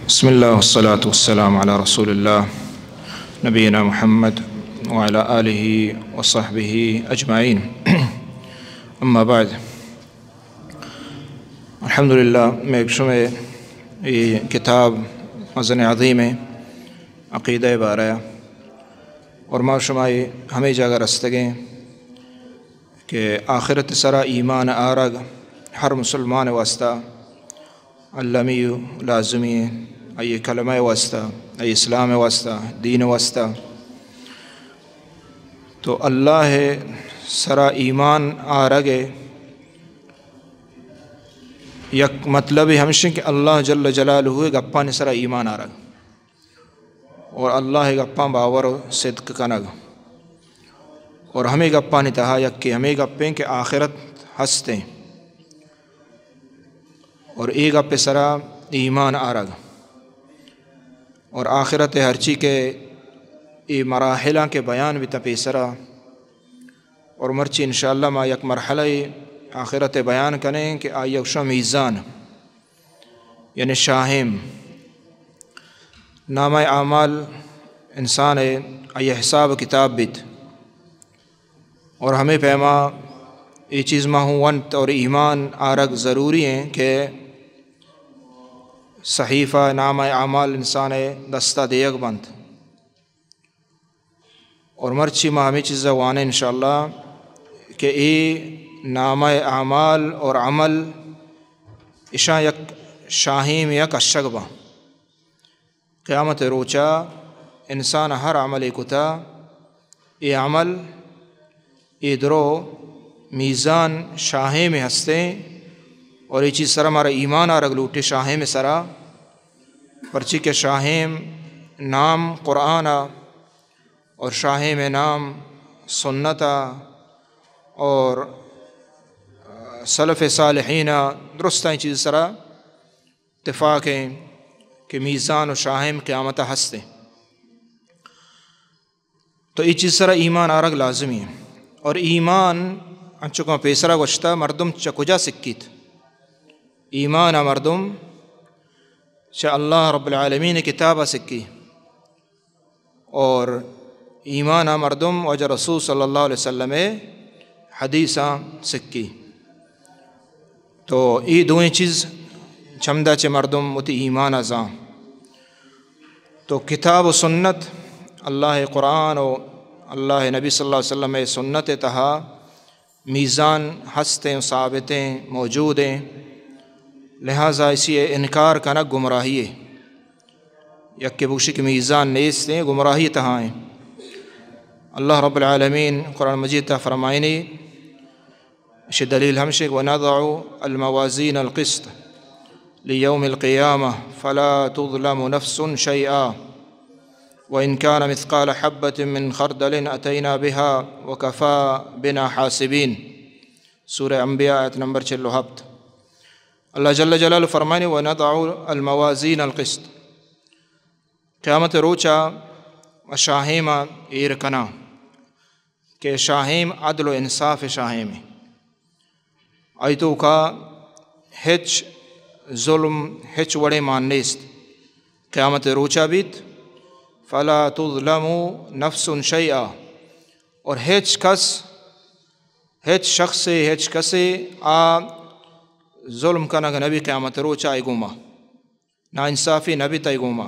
بسم الله والصلاة والسلام على رسول الله نبينا محمد وعلى آله وصحبه أجمعين. أما بعد، الحمدللہ، مئے شمئے اے کتاب مزن عظیم ایں عقیدہ بارہ، اور ما شما ہمے جاگہ رستگیں کہ آخرت سرا ایمان آرگ ہر مسلمان واسطہ المی و لازمی ایں، آئی کلمہ واسطہ، آئی اسلام واسطہ، دین واسطہ۔ تو اللہ سرا ایمان آرگ یک مطلب ہمشیں کہ اللہ جل جلالہ گپانی سرا ایمان آرگ اور اللہ گپاں باور و صدق کنگ، اور ہمے گپانی تہا یکے ہمے گپیں کہ آخرت ہستیں، اور اے گپ سرا ایمان آرگ، اور آخرت ہرچی کہ اے مراحلاں کہ بیان بیتا پیسرا، اور مرچی انشاءاللہ ما یک مرحلہ آخرت بیان کنیں کہ آئی گوشاں میزان، یعنی شاہیم۔ نامہ اعمال انسان ء آئی حساب و کتاب بیت، اور ہمے پیما اے چیز ما ہوں ونت اور ایمان آرگ ضروری ہیں کہ صحیفہ نامہ اعمال انسان ء دستا دیگ بنت۔ اور مرچی ما ہمے چیزا وانیں انشاءاللہ کہ اے نامہ اعمال اور عمل اشاں یک شاہیم یک اشگ باں۔ قیامت روچا انسان ہر عملے کتا، اے عمل، اے درو میزان شاہیم ہستیں، اور اے چیز سرا مارا ایمان آرگ لوٹے شاہیم سرا، پرچی کہ شاہیم نام قرآن اور شاہیم نام سنت اور سلف صالحین درستیں چیز سرا اتفاق ہیں کہ میزان و شاہیم قیامت ہستیں۔ تو اے چیز سرا ایمان آرگ لازمی ہیں۔ اور ایمان انچو کہ پیسرا گوشتا مردم چہ کجا سکیت؟ ایمان مردم چہ اللہ رب العالمین کتاب سکی، اور ایمان مردم واجہ رسول صلی اللہ علیہ وسلم حدیثاں سکی۔ تو اے دوئیں چیز چمدا چہ مردم وتی ایمان زان۔ تو کتاب و سنت، اللہ قرآن و اللہ نبی صلی اللہ علیہ وسلم سنت تہا میزان ہستیں و ثابتیں، موجودیں، لہذا اسی انکار کنگ گمراہی ہے۔ یکے بگوشی کہ میزان نیستیں، گمراہی تہا ہیں۔ اللہ رب العالمین قرآن مجید تہا فرمائنی، اشی دلیل ہمشی، ونضع الموازین القسط لیوم القیامة فلا تظلم نفس شیئا وان کان مثقال حبة من خردل اتینا بها وکفی بنا حاسبین۔ سورہ انبیاء، آیت نمبر چل و ہپت۔ اللہ جل جلالہ فرمانی، ونضع الموازین القسط، قیامت روچا شاہیما ایر کناں کہ شاہیم عدل و انصاف شاہیم۔ آئی توکا ہچ ظلم، ہچ وڑیں مان نیست۔ قیامت روچا بیت، فلا تظلم نفس شیئا، اور ہچ کس، ہچ شخصے، ہچ کسے آ ظلم کنگ نبی قیامت روچا آئی گوما۔ ناانصافی نہ بیت آئی گوما،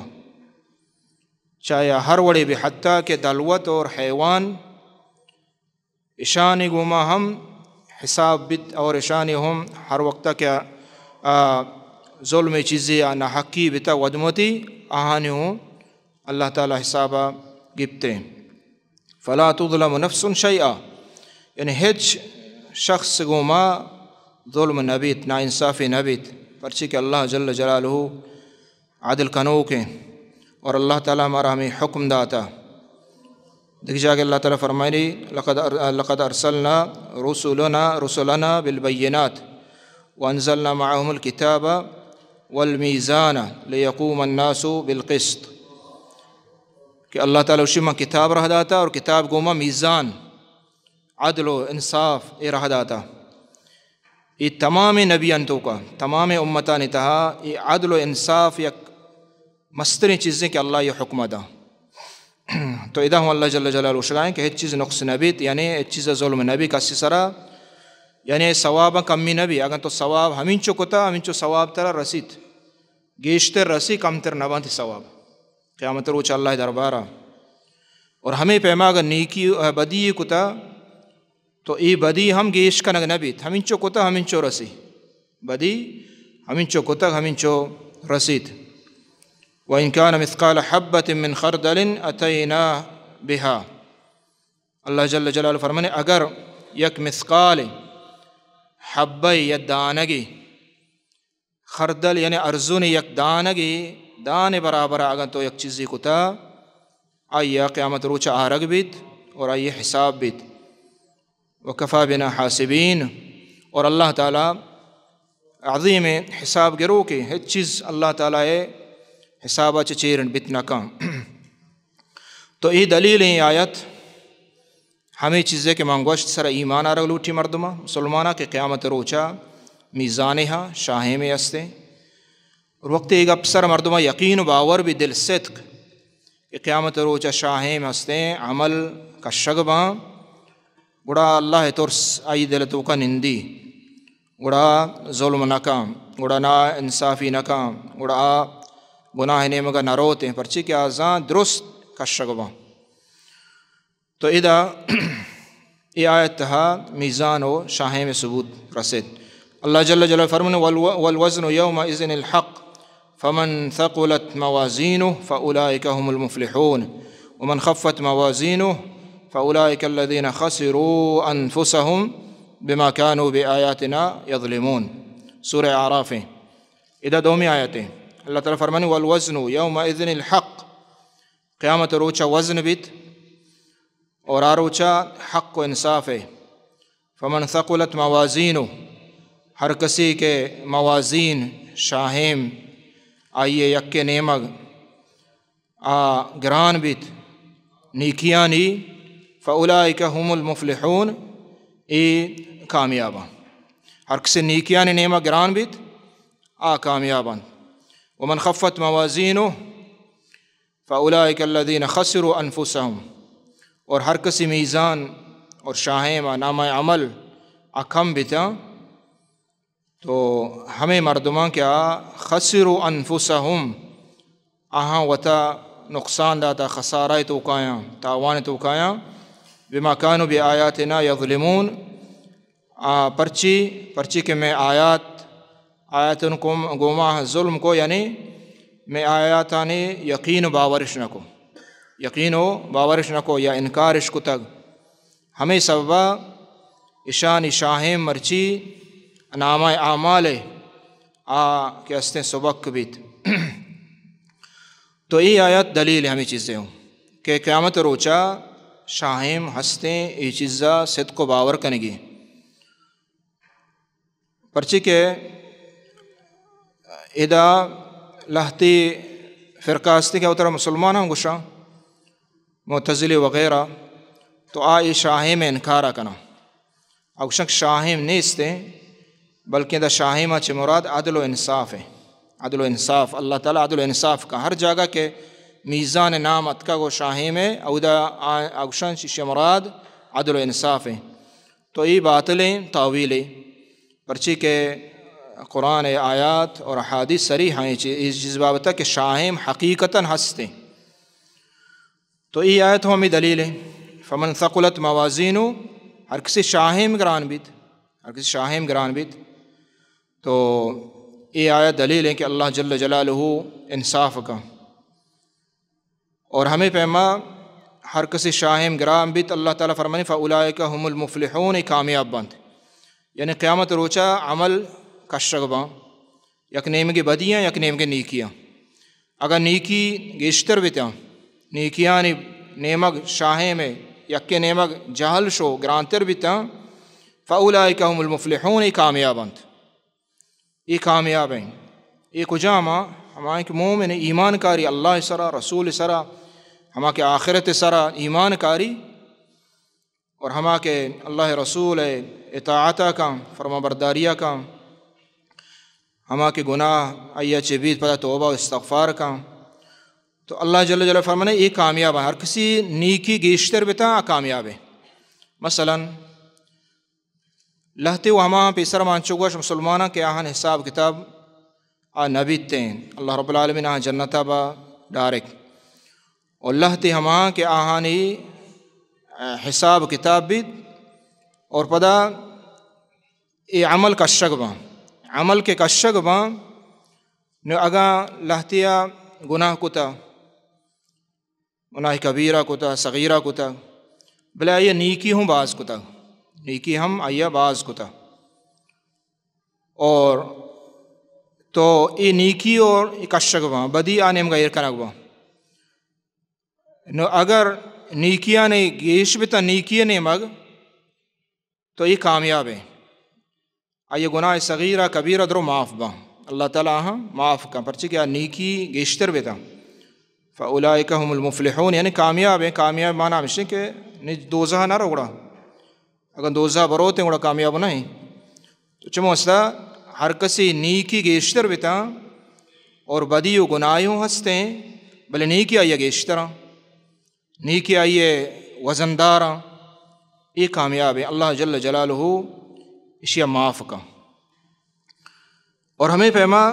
چاہے ہر وڑے بھی، حتیٰ کہ دلوت اور حیوان، اشانی گوما ہم حساب بیت اور اشانی ہم ہر وقت کہ، آ، ظلم چیزے یا ناحقی بیتا ودمتی، آہانی ہوں اللہ تعالی حسابا گپتے۔ فلا تظلم نفس شیئا، یعنی ہچ شخص گوما ظلم نبیت، ناانصافی نبیت، پرچی کہ اللہ جل جلالہ عدل کنوکیں اور اللہ تعالی مارا ہمیں حکم داتا۔ دیکھ جاگے اللہ تعالی فرمائنی، لقد ار-، لقد ارسلنا رسلنا، رسلنا بالبینات وانزلنا معهم الكتاب والمیزان لیقوم الناس بالقسط۔ کہ اللہ تعالی اشی من کتاب رہ داتا اور کتاب گوما میزان، عدل و انصاف اے رہ داتا۔ اے تمام نبیان توکا، تمام امتانی تہا اے عدل و انصاف یک مستریں چیزیں کہ اللہ یہ حکم دا۔ تو ادا ہم اللہ جل جلالہ گوشگائیں کہ ہچ چیز نقص نہ بیت، یعنی ہچ چیز ظلم نہ بیت کسی سرا، یعنی ثواب کمی نہ بیت۔ اگر تو ثواب ہمینچو کتا، ہمینچو ثواب ترا رسیت، گیشتر رسی، کمتر نہ بنت ثواب قیامت روچ اللہ دربارا۔ اور ہمیں پیما اگر نیکی بدی کتا، تو اے بدی ہم گیش کنگ نہ بیت، ہمینچو کتگ ہمینچو رسی، بدی ہمینچو کتگ ہمینچو رسیت۔ وَإِنْ كَانَ مِثْقَالَ حَبَّةٍ مِّنْ خَرْدَلٍ أَتَيْنَا بِهَا۔ اللہ جل جلالہ فرمانے، اگر یک مثقال حبہ یا دانگے، خردل یعنی ارزون یک دانگے، دانے برابر اگن تو یک چیزی کتا، آئی قیامت روچ آرگ بیت اور آئی حساب بیت۔ وَكَفَىٰ بِنَا حَاسِبِينَ، اور اللہ تعالی عظیم حساب گروکے، ہچ چیز اللہ تعالی حساب چہ چیرن بیت نکاں۔ تو ای دلیل، ای آیت ہمے چیزے کہ من گوشت، سر ایمان آرگ لوٹی مردماں، مسلماناں، کہ قیامت روچا میزانے ہا، شاہیمے ہستیں۔ اور وقتی ای گپ سر مردماں یقین و باور بی، دل صدق، کہ قیامت روچا شاہیم ہستیں، عمل کشگ باں، گڑا اللہ ترس آئی دل توکا نندی، گڑا ظلم نکاں، گڑا نا انصافی نکاں، گڑا آ گناہ نیمگا نروتیں، پرچی کہ آ زان درست کشگ باں۔ تو ادا اے آیت تہا میزان و شاہیم ثبوت رسیت۔ اللہ جل جلالہ فرمانے، "والو-، والوزن يومئذ الحق فمن ثقلت موازينه فأولئك هم المفلحون ومن خفت موازينه فأولئك الذين خسروا أنفسهم بما كانوا بآياتنا يظلمون۔" سورہ اعراف۔ ادا دومی آیت ہے۔ اللہ تعالی فرمانے، "والوزن يومئذ الحق۔" قیامت روچا وزن بیت اور آ روچا حق و انصاف ہے۔ فمن ثقلت موازینہ، ہر کسی کہ موازین، شاہیم، آئی یکے نیمگ آ گران بیت نیکیانی، فاولئک هم المفلحون، اے کامیاباں۔ ہر کسی نیکیانی نیمگ گران بیت، آ کامیاباں۔ ومن خفت موازینہ فاولئک الذین خسروا انفسهم، اور ہر کسی میزان اور شاہیم نامہ عمل آ کم بیتاں، تو ہمے مردماں کہ آ خسروا انفسهم، آہاں وتا نقصان داتا، خسارہ توکایاں، تاوان توکایاں، بما كانوا بآياتنا يظلمون، آ پرچی، پرچی کہ مئے آیات، آیاتن کو گوما ظلم کو، یعنی مئے آیاتانی یقین و باورش نکو، یقین و باورش نکو یا انکارش کتگ۔ ہمے سببا اشانی شاہیم مرچی نامہ اعمال آ کہ استیں سبک بیت۔ تو اے آیات دلیل ہمے چیزے ہوں کہ قیامت روچا شاہیم ہستیں، اے چیزا صدق و باور کنگی۔ پرچی کہ ادا لہتی فرقہ ہستی کہ اترا مسلمان ہم گوشاں، معتزلی وغیرہ، تو آ اے شاہیم انکارا کناں۔ آ گوشاں کہ شاہیم نیستیں، بلکہ دا شاہیم چہ مراد عدل و انصاف ہے۔ عدل و انصاف، اللہ تعالی عدل و انصاف کا۔ ہر جاگہ کہ میزان نام اتکا گو شاہیم ہے، اودا آ، آ گوشاں چیشی مراد عدل و انصاف ہے۔ تو اے باطلیں تاویلے، پرچی کہ قرآن آیات اور احادیث صریح ہیں چی-، اس چیز بابتا کہ شاہیم حقیقتاً ہستیں۔ تو اے آیت ہم ہمے دلیل ہے۔ فمن ثقلت موازینہ، ہر کسی شاہیم گران بیت، ہر کسی شاہیم گران بیت، تو اے آیت دلیل ہے کہ اللہ جل جلالہ انصاف کا۔ اور ہمے پیما ہر کسی شاہیم گران بیت، اللہ تعالی فرمانی، فاولئک هم المفلحون، اے کامیاب بنت۔ یعنی قیامت روچا عمل کشگ باں، یک نیمگے بدیاں، یک نیمگے نیکیاں۔ اگاں نیکی گیشتر بیتاں، نیکیانی نیمگ شاہیم ہے، یکے نیمگ جہل شو گرانتر بیتاں، فاولئک هم المفلحون، اے کامیاب انت۔ اے کامیاب ہیں۔ اے کجام آں؟ ہما کہ مومن ایمان کاری اللہ سرا، رسول سرا، ہما کہ آخرت سرا ایمان کاری، اور ہما کہ اللہ رسول اطاعت کن، فرما برداری کن، ہما کہ گناہ آئی چہ بیت پدا توبہ و استغفار کن، تو اللہ جل جلالہ فرمانے، اے کامیاب ایں۔ ہر کسی نیکی گیشتر بتاں، آ کامیاب ایں۔ مثلاً، لہتے و ہما پیسر مان چو گوش مسلماناں کہ آہان حساب کتاب آ نبیتیں، اللہ رب العالمین آہان جنتا با ڈارک۔ و لہتے ہما کہ آہانی، آ، حساب کتاب بیت اور پدا اے عمل کشگ باں۔ عمل کہ کشگ باں، نو اگاں لہتیا گناہ کتا، گناہ کبیرہ کتا، صغیرہ کتا، بلے آئی نیکی ہم باز کتا، نیکی ہم آئی باز کتا۔ اور تو اے نیکی اور اے کشگ باں، بدی آ نیمگا ایر کنگ باں۔ نو اگر نیکیانے گیش بتا، نیکی نیمگ، تو اے کامیاب ایں۔ آئی گناہ صغیرہ کبیرہ درو معاف باں۔ اللہ تعالیٰ آہاں معاف کن، پرچہ کہ آ نیکی گیشتر بتاں۔ فَأُولَٰئِكَ هُمُ الْمُفْلِحُونَ، یعنی کامیاب ایں۔ کامیاب معنی ہمشیں کہ نی دوزہ نہ رو گڑا۔ اگر دوزہ بروتیں گڑا کامیاب نہ ایں۔ تو چمو استا ہر کسی نیکی گیشتر بتاں اور بدی و گناہی ہوں ہستیں، بلے نیکی آئی گیشتراں۔ نیکی آئی وزنداراں، اے کامیاب ایں۔ اللہ جل جلالہ اشیا معاف کن۔ اور ہمے پیما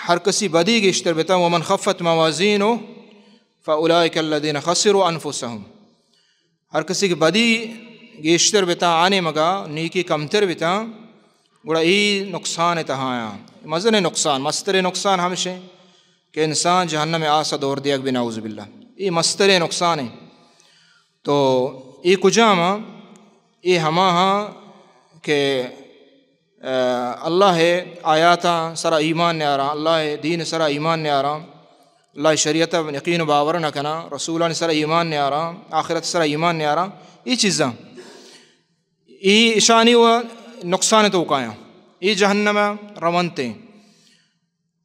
ہر کسی بدی گیشتر بتاں، وَمَنْ خَفَّتْ مَوَازِينُهُ فَأُولَٰئِكَ الَّذِينَ خَسِرُوا أَنْفُسَهُمْ۔ ہر کسی کہ بدی گیشتر بتاں، آ نیمگا نیکی کمتر بتاں، گڑا اے نقصان تہایاں۔ مزن نقصان، مستر نقصان ہمشیں کہ انسان جہنم آسا دور دیگ بی، نعوذ باللہ۔ اے مستریں نقصان ایں۔ تو اے کجام ایں؟ اے ہما ہاں کہ، آ، اللہ آیاتاں سرا ایمان نیاراں، اللہ دین سرا ایمان نیاراں، اللہ شریعت یقین و باور نہ کناں، رسولان سرا ایمان نیاراں، آخرت سرا ایمان نیاراں۔ اے چیزاں، اے اشانی و نقصان توکایاں، اے جہنم رونتیں۔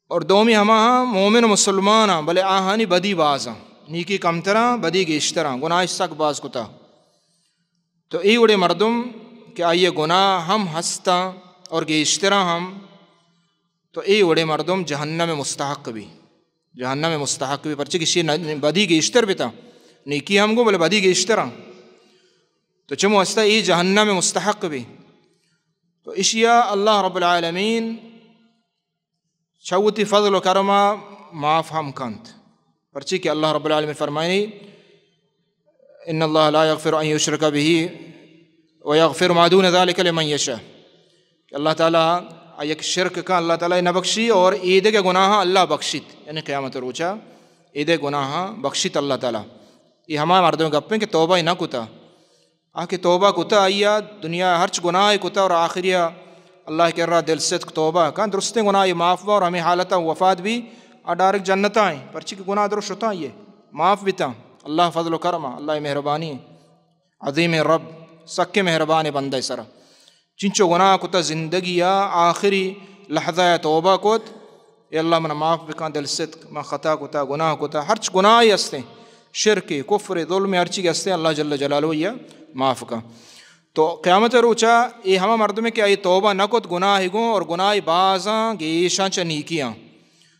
اور دومی ہما ہاں مومن و مسلمان ہاں، بلے آہانی بدی باز ہاں، نیکی کمتراں، بدی گیشتراں، گناہ سک باز کتا۔ تو اے وڑے مردم کہ آئی گناہ ہم ہستاں اور گیشتراں ہم، تو اے وڑے مردم جہنم مستحق بی، جہنم مستحق بی، پرچہ کہ شی بدی گیشتر بتا، نیکی ہم گو بلے بدی گیشتراں۔ تو چمو استا اے جہنم مستحق بی۔ تو اشیا اللہ رب العالمین چہ وتی فضل و کرما معاف ہم کنت۔ پرچی کہ اللہ رب العالمین فرمائنی، ان اللہ لا یغفر ان یشرک به و یغفر ما دون ذلک لمن یشاء۔ کہ اللہ تعالی آ یک شرک کا، اللہ تعالی نہ بخشی اور ایدگہ گناہ اللہ بخشیت، یعنی قیامت روچا ایدگہ گناہ بخشیت اللہ تعالی۔ یہ ہما مردم گپیں کہ توبہ نہ کتا، آ کہ توبہ کتا، آئی ء دنیا ء ہرچ گناہ کتا اور آخری ء اللہ ء کرا دل صدق توبہ کن، درستیں گناہ ء معاف با اور ہمیں حالت ء وفات بھی آ ڈائریکٹ جنت ء ایں، پرچی کہ گناہ درو شتا یہ معاف بیتا۔ اللہ فضل و کرم ء، اللہ مہربانی ء، عظیم رب، سکیں مہربان بندہ سرا۔ چنچو گناہ کتا زندگی ء آخری لحظہ ء توبہ کت، اے اللہ من معاف بکن، دل صدق، من خطا کتا، گناہ کتا، ہرچ گناہ ہستیں، شرک، کفر، ظلم، ہرچی ہستیں، اللہ جل جلالہ یہ معاف کن۔ تو قیامت روچا اے ہما مردمے کہ آئی توبہ نہ کت گناہ گوں اور گناہ بازاں گیشاں چہ نیکیاں،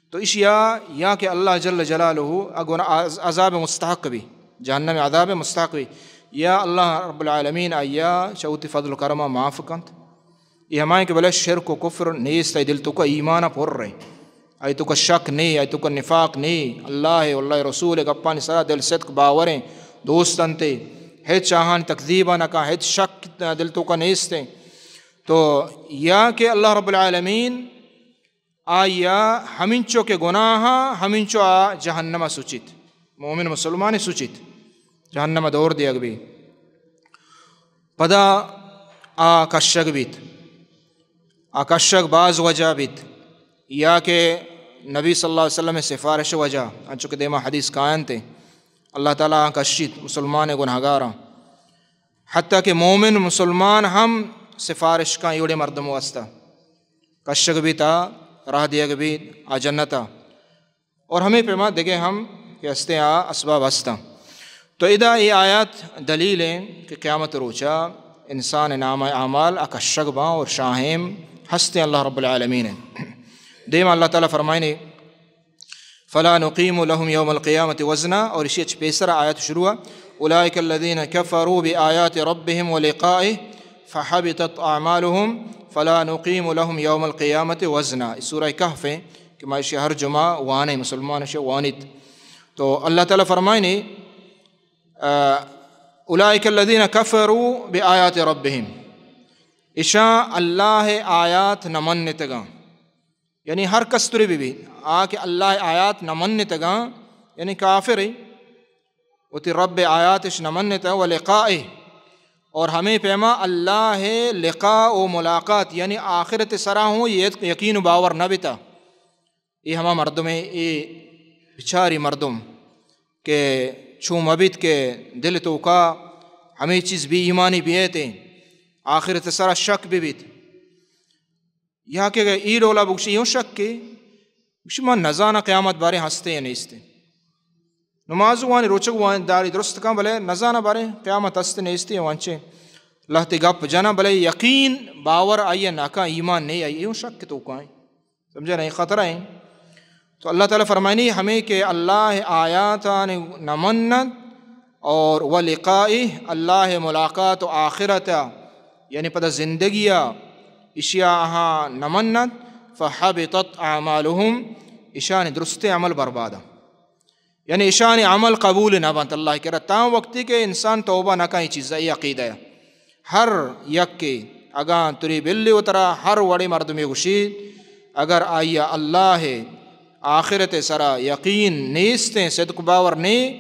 تو اشیا یا کہ اللہ جل جلالہ ء گناہ عذاب مستحق بی، جہنم عذاب مستحق بی، یا اللہ رب العالمین آیا چہ وتی فضل و کرما معاف کنت۔ اے ہمائیں کہ بلے شرک و کفر نیست، آئی دل توکا ایمان پر رہے، آئی توکا شک نہیں، آئی توکا نفاق نہیں، اللہ ہے، اللہ رسول ہے، گپانی سرا دل صدق باوریں، دوست انتے، ہچ آہان تکذیب نہ کن، ہچ شک دل توکا نیستیں۔ تو یا کہ اللہ رب العالمین آیا ہمینچو کہ گناہ، ہمینچو آ جہنم سچیت، مومن مسلمان سچیت، جہنم دور دیگ بی۔ پدا آ کشگ بیت۔ آ کشگ باز وجہ بیت، یا کہ نبی صلی اللہ علیہ وسلم سفارش وجہ، انچو کہ دیما حدیث کاینت، اللہ تعالی آ کشیت مسلمان گناہگاراں۔ حتیٰ کہ مومن مسلمان ہم سفارش کن ایوڑے مردم واسطہ کشگ بیت، آ راہ دیگ بیت آ جنتا۔ اور ہمیں پیما دگہ ہم کہ ہستیں آ اسباب ہستاں۔ تو ادا یہ آیات دلیل ہیں کہ قیامت روچا انسان نام اعمال اکشگ باں اور شاہیم ہستیں اللہ رب العالمین ہیں۔ دیما اللہ تعالی فرمائنے، فلا نقيم لهم يوم القيامة وزنا، اور اشی چہ پیسر آیت شروع، أولئك الذين كفروا بآيات ربهم ولقائه فحبطت أعمالهم فلا نقيم لهم يوم القيامة وزنا۔ اے سورہ کہف ایں کہ ما اشی ہر جمعہ وانیں، مسلمان اشی وانیت۔ تو اللہ تعالی فرمائنی، آ، أولئك الذين كفروا بآيات ربهم، اشاں اللہ آیات نہ منتگاں۔ یعنی ہر کس ترے بہ بی، آ کہ اللہ آیات نہ منتگاں، یعنی کافر ایں، وتی رب آیاتش نہ منتہ، ولقائه، اور ہمے پیما اللہ لقاء و ملاقات، یعنی آخرت سرا ہوں یقین و باور نہ بیتا۔ اے ہما مردم ایں، اے بچاری مردم کہ چون مبیت کہ دل توکا ہمے چیز بے ایمانی بیت، آخرت سرا شک بہ بیت۔ یا کہ اے ڈولا بگشی، اے ہوں شک کہ بگشی، من نزاناں قیامت باریں ہستیں یا نیستیں۔ نماز وانی، روچگ وانی، داری درست کن، بلے نزاناں باریں قیامت ہستیں نیستیں، وانچیں لہتے گپ جناں، بلے یقین باور آئی نہ کن، ایمان نہیں آئی، اے ہوں شک توکا ایں۔ سمجھے نا، اے خطرہ ایں۔ تو اللہ تعالی فرمائنی، ہمے کہ اللہ آیاتان نہ منت اور ولقائه، اللہ ملاقات و آخرت، یعنی پدا زندگی، اشیا آہاں نہ منت، فحبطت أعمالهم، اشانی درستیں عمل برباد۔ یعنی اشانی عمل قبول نہ بنت اللہ کرا، تاں وقتی کہ انسان توبہ نہ کن، اے چیزا، اے عقیدہ۔ ہر یکے اگاں تری بلی و ترا ہر وڑے مردمے گوشیت، اگر آئی اللہ آخرت سرا یقین نیستیں، صدق باور نے،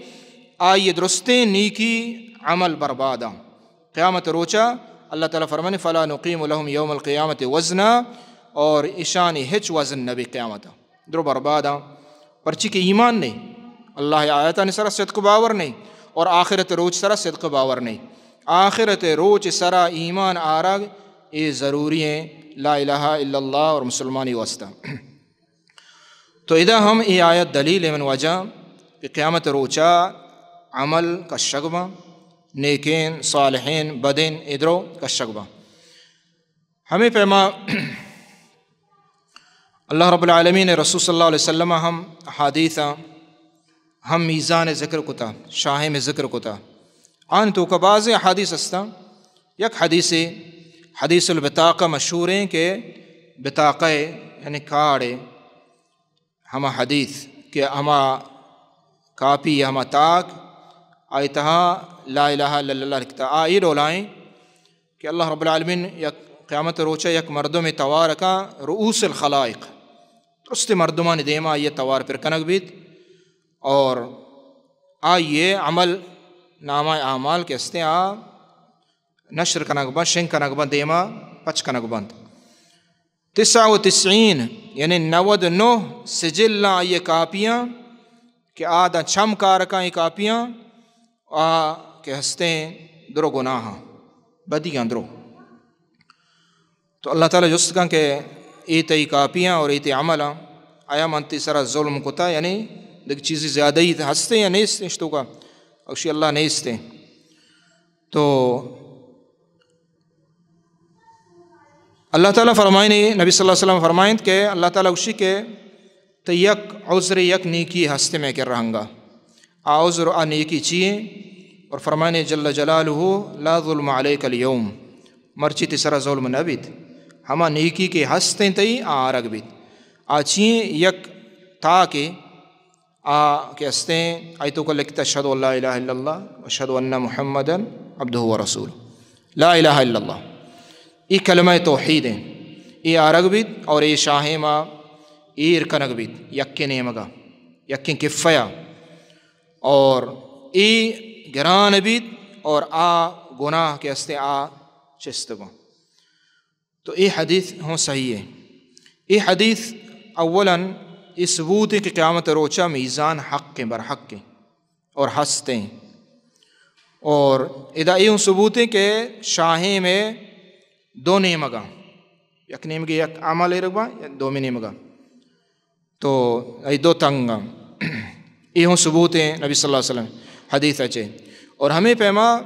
آئی درستیں نیکی عمل برباداں۔ قیامت روچا اللہ تعالی فرمانے، فلا نقیم لهم یوم القیامت وزنا، اور اشانی ہچ وزن نبی قیامتا۔ درو برباداں، پرچی کہ ایمان نے، اللہ آیتانی سرا صدق باور نے، اور آخرت روچ سرا صدق باور نے۔ آخرت روچ سرا ایمان آرگ اے ضروری ایں لا الہ الا اللہ اور مسلمانی واسطہ۔ تو ادا ہم اے آیت دلیل ایں من وجہ کہ قیامت روچا عمل کشگ باں، نیکین، صالحین، بدین، اے درو کشگ باں۔ ہمے پیما اللہ رب العالمین رسول صلی اللہ علیہ وسلم ہم حدیث ہم میزان ذکر کتا، شاہم ذکر کتا۔ آن توکا بعض حدیث ہستاں۔ یک حدیث، حدیث البطاقہ مشہور ایں کہ بطاقہ یعنی کارڈ، ہما حدیث کہ ہما کاپی، ہما تاک، آئی تہا لا الہ الا اللہ لکھتا۔ آ اے ڈولائیں کہ اللہ رب العالمین یک قیامت روچا یک مردم توار کا، رؤوس الخلائق، درست مردمانی دیما آئی توار پر کنگ بیت اور آئی عمل نامہ اعمال کہ ہستیں آ نشر کنگ بنت، شنگ کنگ بنت، دیما پچ کنگ بنت۔ تسع و تسعین، یعنی نود و نہ سجلاں آئی کاپیاں کہ آ داں چم کار کن اے کاپیاں، آ کہ ہستیں درو گناہاں، بدیاں درو۔ تو اللہ تعالی جست کن کہ اے تئی کاپیاں اور اے تئی عملاں، آیا من تئی سرا ظلم کتا، یعنی دگہ چیزی زیادہ ہی ہستیں یا نیست اشتوکا؟ اوشی اللہ نیستیں۔ تو اللہ تعالی فرمائنی، نبی صلی اللہ علیہ وسلم فرمائنت کہ اللہ تعالی گوشی کہ تئی یک عذر، یک نیکی ہست مئے کرا ہنگا۔ آ عذر، آ نیکی چی ایں؟ اور فرمائنی جل جلالہ، لا ظلم علیک الیوم، مرچی تئی سرا ظلم نہ بیت، ہما نیکی کہ ہستیں تئی آ آرگ بیت۔ آ چی ایں؟ یک تاکے آ کہ ہستیں، آئی توکا لکھتا، اشہد ان لا الہ الا اللہ و اشہد ان محمدا عبدہ و رسولہ۔ لا الہ الا اللہ، اے کلمہ توحید ایں۔ اے آرگ بیت اور اے شاہیما ایر کنگ بیت، یکیں نیمگا، یکیں کفیا، اور اے گران بیت اور آ گناہ کہ ہستیں آ چست باں۔ تو اے حدیث ہوں صحیح ایں۔ اے حدیث اولاً اے ثبوت ایں کہ قیامت روچا میزان حق ایں، برحق ایں اور ہست ایں۔ اور ادا اے ہوں ثبوت ایں کہ شاہیم دو نیمگاں، یک نیمگے یک عمل ایرگ باں، یا دومی نیمگا۔ تو اے دو تنگاں۔ اے ہوں ثبوت ایں نبی صلی اللہ علیہ وسلم حدیثا چے۔ اور ہمے پیما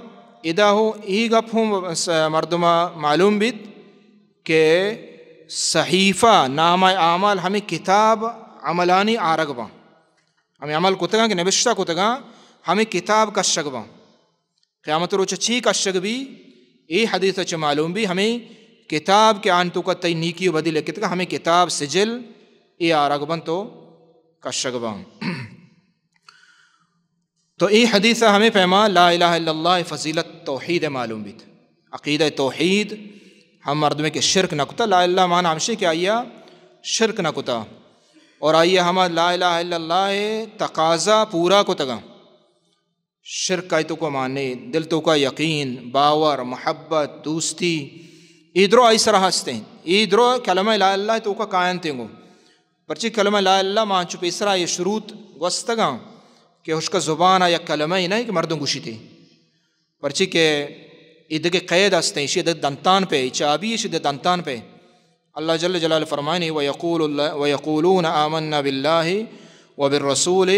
ادا ہوں اے گپ ہوں س-، مردما معلوم بیت کہ صحیفہ، نامہ اعمال، ہمے کتاب عملانی آرگ باں۔ ہمے عمل کتگاں کہ نبشتہ کتگاں، ہمے کتاب کشگ باں۔ قیامت روچ چی کشگ بی؟ اے حدیث چہ معلوم بی، ہمے کتاب کہ آن توکا تئی نیکی و بدی لکھتگا، ہمے کتاب سجل اے آرگ بنت و کشگ باں۔ تو اے حدیث ہمے پیما لا الہ الا اللہ فضیلت توحید معلوم بیت۔ عقیدہ توحید، ہم مردمے کہ شرک نہ کتا، لا الہ معنی ہمشی کہ آئیا شرک نہ کتا اور آئیا ہما لا الہ الا اللہ تقاضا پورا کتگا۔ شرک آئی توکا مانے، دل توکا یقین، باور، محبت، دوستی، اے درو آئی سرا ہستیں۔ اے درو کلمہ لا الہ توکا کاینتیں گو۔ پرچی کلمہ لا الہ ما انچو پیسرا اے شروط گوستگاں کہ ہشکا زبانا یک کلمہ ہی نہ کہ مردم گوشیتے۔ پرچی کہ اے دگہ قید ہستیں، ایشی دگہ دنتان پہ، اے چابی ایشی دگہ دنتان پہ۔ اللہ جل جلالہ فرمائنی، ویقول اللہ، ویقولون آمنا باللہ وبالرسول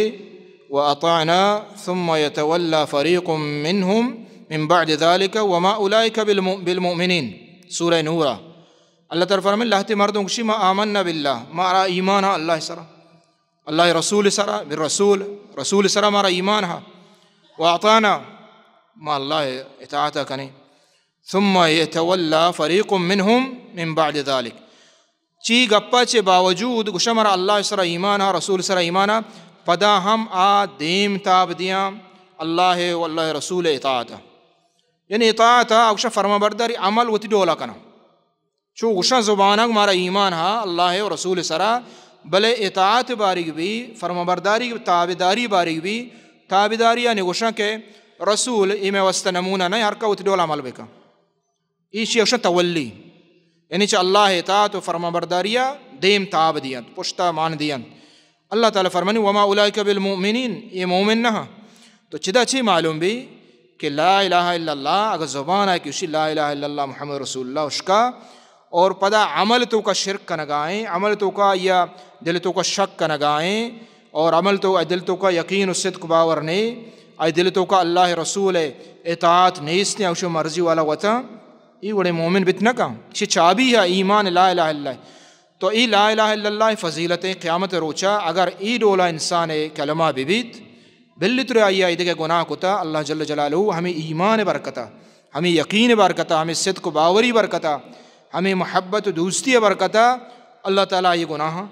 واطعنا ثم يتولى فريق منهم من بعد ذلك وما اولئك بالم-، بالمؤمنين۔ سورہ نورا۔ اللہ تعالی فرمائنی، لہتے مردم گوشی، ما آمنا باللہ، مارا ایمان ہا اللہ سرا، اللہ رسول سرا، بالرسول، رسول سرا مارا ایمان ہا، واطعنا، ما اللہ اطاعت کنیں۔ ثم يتولى فريق منهم من بعد ذلك۔ چی گپا چہ باوجود گوشا مارا اللہ سرا ایمان ہا، رسول سرا ایمان ہا، پدا ہم آ دیم تاب دیاں اللہ و اللہ رسول اطاعت۔ یعنی اطاعت آ گوشا فرما برداری، عمل وتی ڈولا کنا۔ چو گوشاں زبانگ مارا ایمان ہا اللہ و رسول سرا، بلے اطاعت باریگ بی، فرما برداری، تابداری باریگ بی، تابداری یعنی گوشاں کہ رسول اے مئے واسطہ نمونہ نہ، ہر کا وتی ڈول عمل بکن۔ ایشی گوشاں تولی، یعنی چہ اللہ اطاعت و فرما برداریا دیم تاب دینت، پشتا مان دینت۔ اللہ تعالی فرمانی، وما اولئک بالمؤمنین، اے مومن نہ۔ تو چدا چی معلوم بی کہ لا الہ الا اللہ، اگر زبان آئے کہ اشی لا الہ الا اللہ محمد رسول اللہ اشکا، اور پدا عمل توکا شرک کنگائیں، عمل توکا یا دل توکا شک کنگائیں، اور عمل تو، دل توکا یقین و صدق باور نے، آئی دل توکا اللہ رسول اطاعت نیست، یا اشی مرضی والا وطن، ای وڑے مومن بت نہ کن۔ چی چابی ہے ایمان لا الہ الا اللہ۔ تو ای لا الہ الا اللہ فضیلت قیامت روچا اگر ای ڈولا انسان کلمہ ببیت، بلتر آئی ای دگہ گناہ کتا، اللہ جل جلالہ ہمیں ایمان برکتا، ہمیں یقین برکتا، ہمیں صدق و باوری برکتا، ہمیں محبت و دوستی برکتا، اللہ تعالی یہ گناہ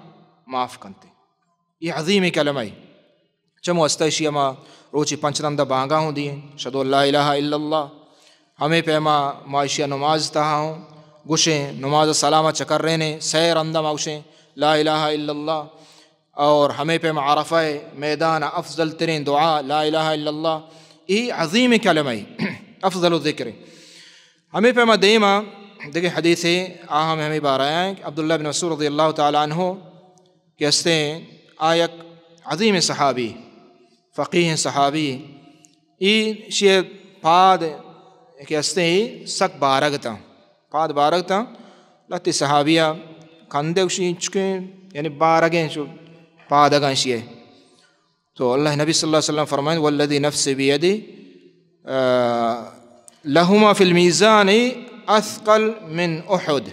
معاف کنتے۔ یہ عظیم کلمہ ہے۔ چم واسطہ اشی ہما روچی پنچ رندہ بانگا ہوں دیئیں، اشہد ان لا الہ الا اللہ۔ ہمیں پیما ما اشیا نماز تہا ہوں گوشیں، نماز سلاما چکر رہنے، سہ رندہ ما گوشیں لا الہ الا اللہ۔ اور ہمیں پیما عرفہ میدان افضل ترین دعا لا الہ الا اللہ۔ ای عظیم کلمہ ہے، افضل الذکر۔ ہمیں پیما دیما دگہ حدیث ہے، آ ہم ہمیں بارہ ہیں کہ عبداللہ بن مسعود رضی اللہ تعالی عنہ کہ ہستیں آ یک عظیم صحابی، فقیہ صحابی، ای شی پاد کہ ہستیں سک بارگ تاں، پاد بارگ تاں، لہتے صحابیا کندے گوشی چکیں، یعنی بارگیں چو پادگاں شی۔ تو اللہ نبی صلی اللہ علیہ وسلم فرمائیں، والذی نفسی بیدی، آ، لہما فی المیزان اثقل من احد،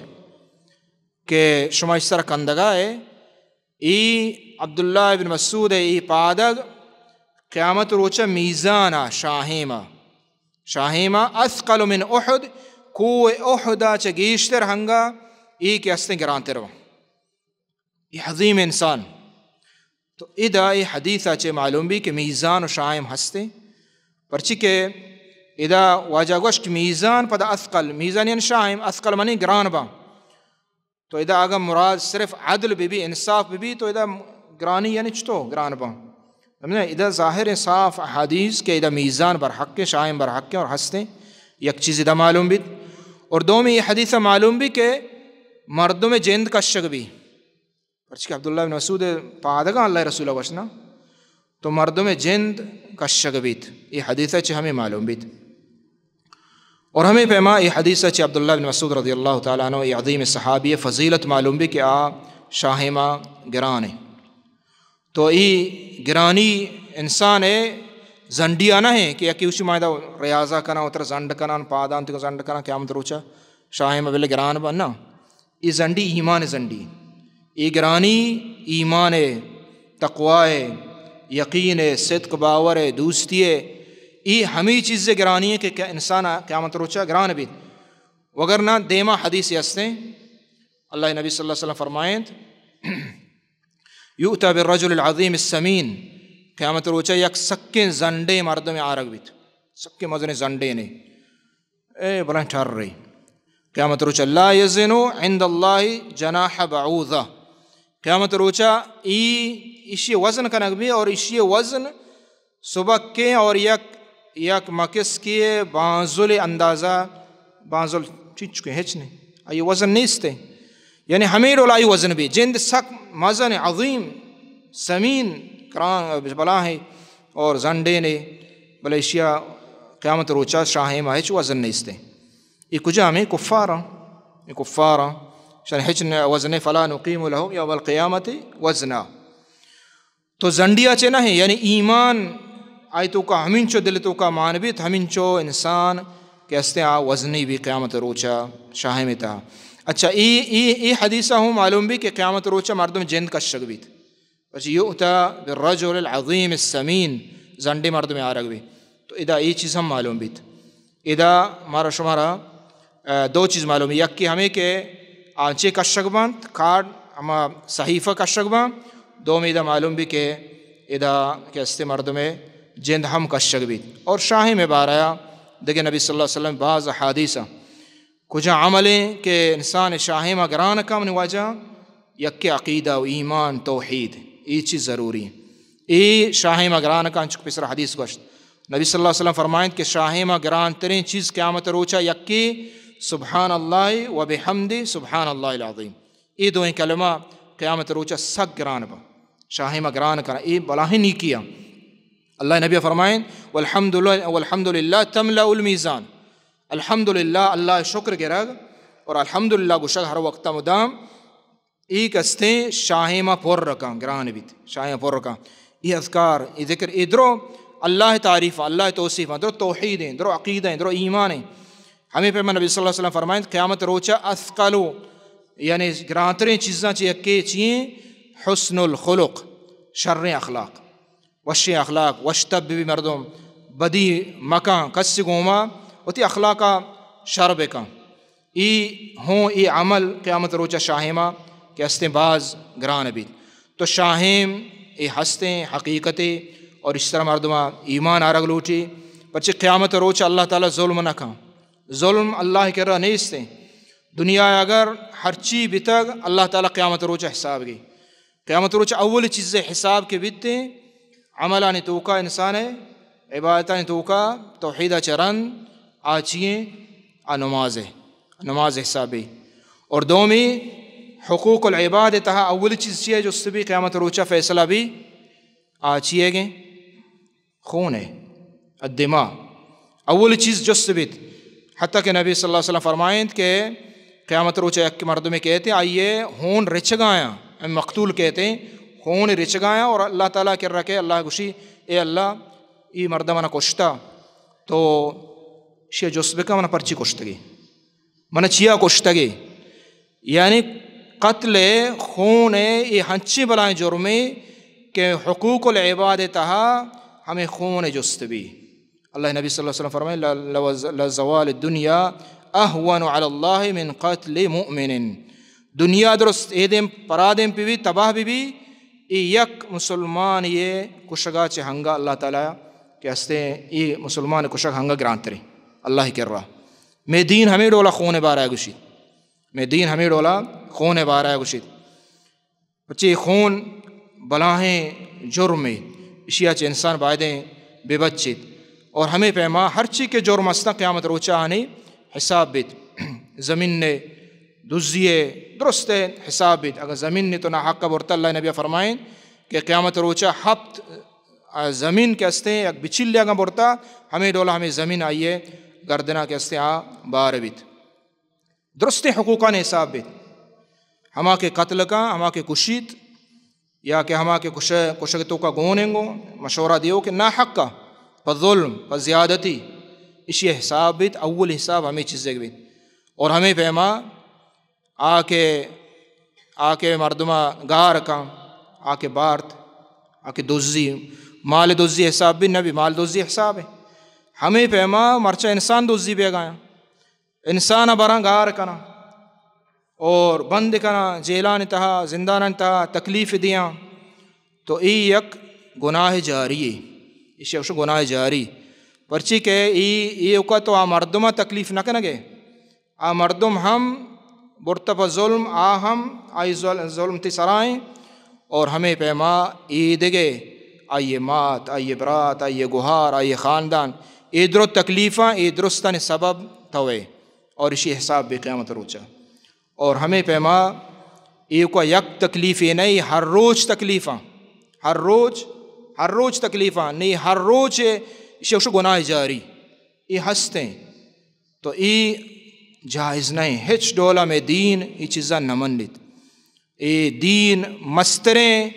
کہ شما اش سر کندگا ہے، ای عبداللہ ابن مسعود ای پادگ قیامت روچ میزانا شاہیما، شاہیما اثقل من احد، کوہ احدا چہ گیشتر ہنگا ای کہ ہستیں گرانتر ہو۔ ای عظیم انسان۔ تو ادا ای حدیثا چہ معلوم بی کہ میزان و شاہیم ہستیں۔ پرچی کہ ادا واجہ گوشت میزان پدا اثقل، میزان یعنی شاہیم، اثقل منی گران باں۔ تو ادا اگر مراد صرف عدل بہ بی، انصاف بہ بی، تو ادا گرانی یعنی چطو گران باں؟ سمجھنا؟ ادا ظاہر ہیں صاف احادیث کہ ادا میزان برحق ہیں، شاہیم برحق ہیں اور ہستیں، یک چیز ادا معلوم بیت۔ اور دومی یہ حدیث معلوم بی کہ مردم جند کشگ بی، پرچہ کہ عبداللہ بن مسعود پادگاں اللہ رسول وشنا، تو مردم جند کشگ بیت۔ یہ حدیث چہ ہمیں معلوم بیت۔ اور ہمیں پیما یہ حدیث چہ عبداللہ بن مسعود رضی اللہ تعالی عنہ، یہ عظیم صحابی فضیلت معلوم بی کہ آ شاہیما گران ہیں۔ تو ای گرانی انسان ہے، زنڈیا نہ ہیں کہ یکی اسی مائدہ ریاضہ کنا، اتر زنڈ کنا، پادان تک زنڈ کنا، قیامت روچا شاہیما بل گران بنا۔ اے زنڈی ایمان زنڈی۔ اے گرانی ایمان ہے، تقوی ہے، یقین ءِ، صدق باور ءِ، دوستی ءِ، اے ہمے چیز ءِ گرانی ایں کہ، کہ انسان ءَ قیامت روچ ءَ گران بیت۔ وگرنہ دیما حدیثے ہستیں، اللہ ءِ نبی صلی اللہ علیہ وسلم فرمائینت، یؤتی بالرجل العظیم السمین، قیامت روچ ءَ یک سکیں زنڈیں مردمے آرگ بیت، سکیں مزنیں زنڈے نے، اے بلائیں ٹرے۔ قیامت روچ ءَ لا یزن عند اللہ جناح بعوضہ، قیامت روچ ءَ ای، ایشی وزن کنگ بی اور ایشی وزن سبکیں اور یک، یک مکسکے بانزل اندازہ، بانزل چنچکیں ہچ نہیں، آئی وزن نیستے۔ یعنی ہمے ڈول آئی وزن بی، جند سک مزن، عظیم، سمین، کران، بلاہیں اور زنڈے نے، بلے ایشی ءَ قیامت روچ ءَ شاہیں ما ہچ وزن نیستے۔ اے کجا ہمیں کفاراں، اے کفاراں، شان ہچ نہ وزنے، فلا نقیم لهم یوم القیامت وزنا۔ تو زنڈیا چے نہ ہیں، یعنی ایمان آئی توکا ہمینچو دل توکا مان بیت، ہمینچو انسان کہ ہستیں آ وزنی بی قیامت روچا شاہیں میں تہا۔ اچھا، اے، اے، اے حدیث ہوں معلوم بی کہ قیامت روچا مردم جند کشگ بیت۔ پچی یؤتی بالرجل العظیم السمین، زنڈے مردم آرگ بی۔ تو ادا اے چیز ہم معلوم بیت۔ ادا مارا شمارا، آ، دو چیز معلوم۔ یکی ہمیں کہ آنچے کشگ بنت، کارڈ، ہما صحیفہ کشگ بنت۔ دومی ادا معلوم بی کہ ادا کہ ہستیں مردم جند ہم کشگ بیت۔ اور شاہیں میں بارہ دگہ نبی صلی اللہ علیہ وسلم باز حدیث کجا عملیں کہ انسان شاہیں ما گران کن واجہ، یکے عقیدہ و ایمان، توحید، اے چیز ضروری۔ اے شاہیں ما گران کن، چک پیسر حدیث گوشت۔ نبی صلی اللہ علیہ وسلم فرمائنت کہ شاہیں ما گران ترین چیز قیامت روچا یکے سبحان اللہ و بحمدہ سبحان اللہ العظیم۔ اے دوئیں کلمہ قیامت روچا سک گران با۔ شاہیں ما گران کن، اے بلاہیں نیکیاں۔ اللہ نبی فرمائنت، والحمد للہ، والحمد للہ تملأ المیزان۔ الحمدللہ، اللہ شکر گرگ اور الحمدللہ گوشگ ہر وقت مدام، اے کستیں شاہیں ما پر رکاں، گران بیت، شاہیں پر رکاں۔ اے اذکار، اے ذکر، اے درو اللہ تعریف، اللہ توصیف، درو توحید ہیں، درو عقیدہ ہیں، درو ایمان ہیں۔ ہمیں پہ نبی صلی اللہ علیہ وسلم فرمائنت، قیامت روچا اثقل، یعنی گرانتریں چیزاں چہ یکے چیئیں؟ حسن الخلق، شریں اخلاق۔ وشیں اخلاق، وش تب بی مردم، بدی مکن، کسی گوما وتی اخلاقا شر بکن۔ ای ہوں ای عمل قیامت روچا شاہیں ما کہ ہستیں باز گران بیت۔ تو شاہیں ای ہستیں حقیقتے اور اس طرح مردما ایمان آرگ لوٹی، پرچہ قیامت روچا اللہ تعالی ظلم نہ کن۔ ظلم اللہ کرا نیستیں۔ دنیا اگر ہرچی بیتگ، اللہ تعالی قیامت روچا حساب گی۔ قیامت روچ اولی چیز حساب کہ بیت، عملانی توکا انسان ہے، عبادتانی توکا توحید چہ رند آ چیئیں؟ آ نماز ہے، نماز حساب بی۔ اور دومی حقوق العباد تہا اولی چیز چیئے جست بی قیامت روچا فیصلہ بی؟ آ چیئے گے؟ خون ہے، الدماء۔ اولی چیز جست بیت۔ حتیٰ کہ نبی صلی اللہ علیہ وسلم فرمائنت کہ قیامت روچ یک مردمے کئیت، آئیے ہون رچگایاں، مقتول کئیت، ہون رچگایاں اور اللہ تعالی کرا کئے، اللہ گوشی، اے اللہ، ای مردم منا کشتا، تو شی جست بکن منا پرچی کشتگی، منا چیا کشتگی؟ یعنی قتل، خون، اے ہنچیں بلائیں جرمے کہ حقوق العباد تہا ہمیں خون جست بی۔ اللہ نبی صلی اللہ علیہ وسلم فرمائے، "ل-، لوز-، لزوال الدنیا اہون علی اللہ من قتل مؤمن۔" دنیا درست اے دیم پرا دیم پہ بی، تباہ بی بی، اے یک مسلمان یہ کشگا چہ ہنگا اللہ تعالی کہ ہستے اے مسلمان کشگ ہنگا گرانتریں اللہ کرا۔ میں دین ہمیں ڈولا خون بارا گوشی۔ میں دین ہمیں ڈولا خون بارا گوشیت۔ پچے خون بلاہیں جرمے، اشیا چہ انسان بایدیں بہ بچیت۔ اور ہمیں پیما ہرچی کہ جرم استاں قیامت روچا آنی حساب بیت۔ زمین نے دزیے درست حساب بیت۔ اگر زمین نے تو ناحق برتا، اللہ نبی فرمائیں کہ قیامت روچا ہپت، آ، زمین کہ استیں یک بچیلے اگاں برتا، ہمیں ڈولا ہمیں زمین آئیے گردنا کہ استیں آ بار بیت۔ درستیں حقوقانی حساب بیت۔ ہما کہ قتل کاں، ہما کہ کشیت، یا کہ ہما کہ کش-، کشگ توکا گون انگو، مشورہ دیو کہ ناحقا، پہ ظلم، پہ زیادتی، اشی حساب بیت، اول حساب ہمیں چیزے بیت۔ اور ہمیں پیما آ کہ، آ کہ مردما گار کاں، آ کہ بارت، آ کہ دزی، مال دزی حساب بی نہ بی، مال دزی حساب ایں۔ ہمے پیما مرچا انسان دزی بیگایاں، انسان ءَ براں گار کناں اور بند کناں، جیلانی تہا، زندانانی تہا تکلیف دیاں، تو اے یک گناہ جاری اے۔ ایشی ءَ گوش گناہ جاری، پرچی کہ اے، ایوکا تو آ مردم ءَ تکلیف نہ کنگ ئے، آ مردم ہم برتہ پہ ظلم، آ ہم آئی ظل-، ظلم تئی سرا ایں، اور ہمے پیما اے دگہ آئی مات، آئی برات، آئی گہار، آئی خاندان، اے درو تکلیفاں، اے درستانی سبب تو ئے، اور ایشی حساب بی قیامت روچا۔ اور ہمے پیما ایوکا یک تکلیفے نہ، ہر روچ تکلیفاں، ہر روچ، ہر روچ تکلیفاں، نی ہر روچ ایشی ءَ گوش گناہ جاری، اے ہست ایں۔ تو اے جائز نہ ایں، ہچ ڈولا مئے دین اے چیزاں نہ منیت۔ اے دین مستریں،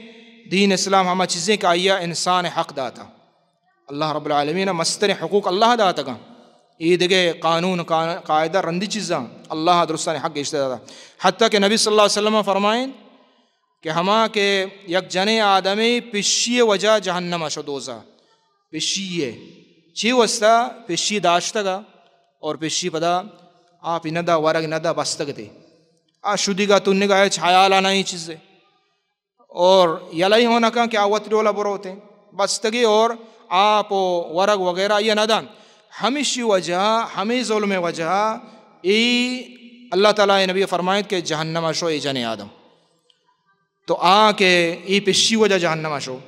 دین اسلام ہما چیزیں کہ آئی ءَ انسان حق داتا۔ اللہ رب العالمین ءَ مستریں حقوق اللہ داتگاں۔ اے دگہ قانون، قا-، قاعدہ رندی چیزاں، اللہ ءَ درستانی حق گیشتر داتا۔ حتیٰ کہ نبی صلی اللہ علیہ وسلم فرمائیں کہ ہما کہ یک جنیں آدمے پشی وجہ جہنم ءَ شو، دوزہ پشی ءَ۔ چی واسطہ؟ پشی داشتگا اور پشی پدا آپ نہ دا، ورگ نہ دا، بستگ تے۔ آ شدیگا تنگا ہچ حیال ءَ نہ ایں چیزے۔ اور یلہ ہوں نہ کن کہ آ وت ڈولا بروتیں، بستگی اور آپ و ورگ وغیرہ یہ نہ دنت۔ ہمیشی وجہ، ہمے ظلم وجہ اے اللہ تعالیٰ نبی فرمائیت کہ جہنم ءَ شو اے جنیں آدم۔ تو آ کہ اے پشی وجہ جہنم ءَ شو،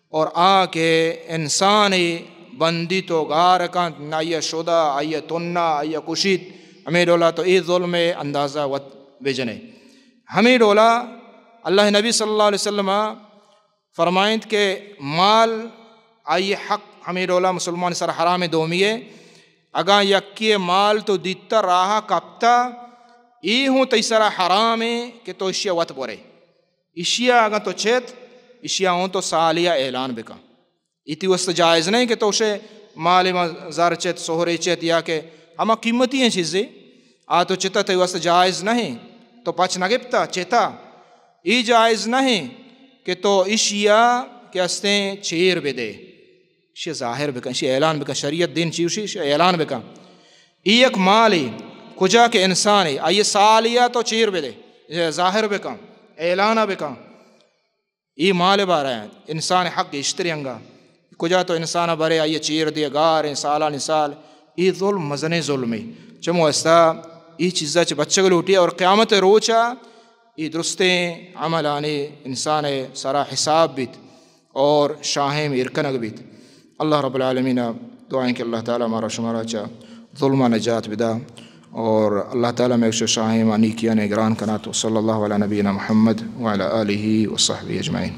اور آ کہ انسان بندی تو گار کنت، نہ آئی ءَ شدا، آئی ءَ تنا، آئی ءَ کشیت، ہمے ڈولا تو اے ظلم ءِ اندازہ وت بجنے۔ ہمے ڈولا اللہ نبی صلی اللہ علیہ وسلم فرمائنت کہ مال آئی حق، ہمے ڈولا مسلمان سر حرام دومی ءَ۔ اگاں یکے مال تو دیتا راہ کپتا، اے ہوں تئی سرا حرام ایں کہ تو اشیا وت برے۔ اشیا اگاں تو چت، اشیا ہوں تو سالیا اعلان بکن۔ اے تئی واسطہ جائز نہ ایں کہ تو شے مال ما زر چت، سہرے چت یا کہ ہما قیمتی ایں چیزے، آ تو چتا تئی واسطہ جائز نہ ایں، تو پچ نہ گپتا، چتا۔ اے جائز نہ ایں کہ تو اشیا کہ استیں چیر بدے۔ اشی ظاہر بکن، اشی اعلان بکن، شریعت دین چی گوشی، اشی اعلان بکن۔ اے یک مالے، کجا کہ انسانے، آئی سالیا تو چیر بدے، ظاہر بکن، اعلان بکن۔ اے مال بارہ انسان حق گیشتر انگا۔ کجا تو انسان برے، آئی چیر دے گار ایں، سالانی سال۔ اے ظلم مزنیں ظلمے۔ چمو استا اے چیزا چہ بچگ لوٹی اور قیامت روچا اے درستیں عملانی انسان سرا حساب بیت اور شاہیم ایر کنگ بیت۔ اللہ رب العالمین دعائیں کہ اللہ تعالیٰ مارا شمارا چا ظلم نجات بدا اور اللہ تعالیٰ میں شاہیم نیکیاں گران کنات۔ وصلی اللہ علی نبینا محمد وعلی آلہ وصحبہ اجمعین۔